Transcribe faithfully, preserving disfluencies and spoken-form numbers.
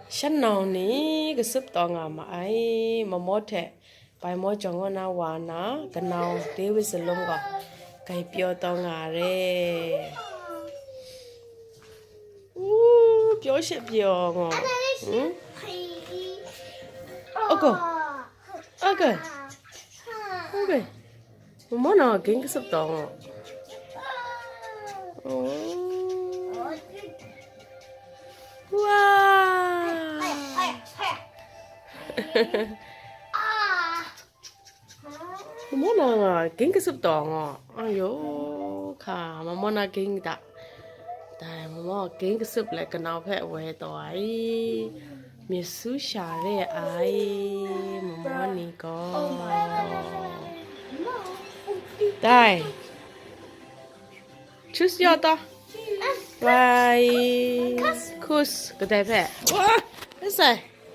Shanau ni kasup taw nga ma ai, mamo hte bai maw jawng kaw na wa na, kanau David Salum gaw kai pyaw taw nga re. U, pyaw she pyaw ngo. Hmm? Ogo. Ogo. Ogo. Mama na ging kasup taw ngo. Oh. Wow. Mama na nga ging kasup taw ngo. Ayo, ka, mama na ging da. Dai, mama ging kasup le kanau hpe woi taw ai. Myit su sha re ai, mama ni gaw. Dai. Choose your taw. Wai. Kus. Kadai hpe. Wah. This side.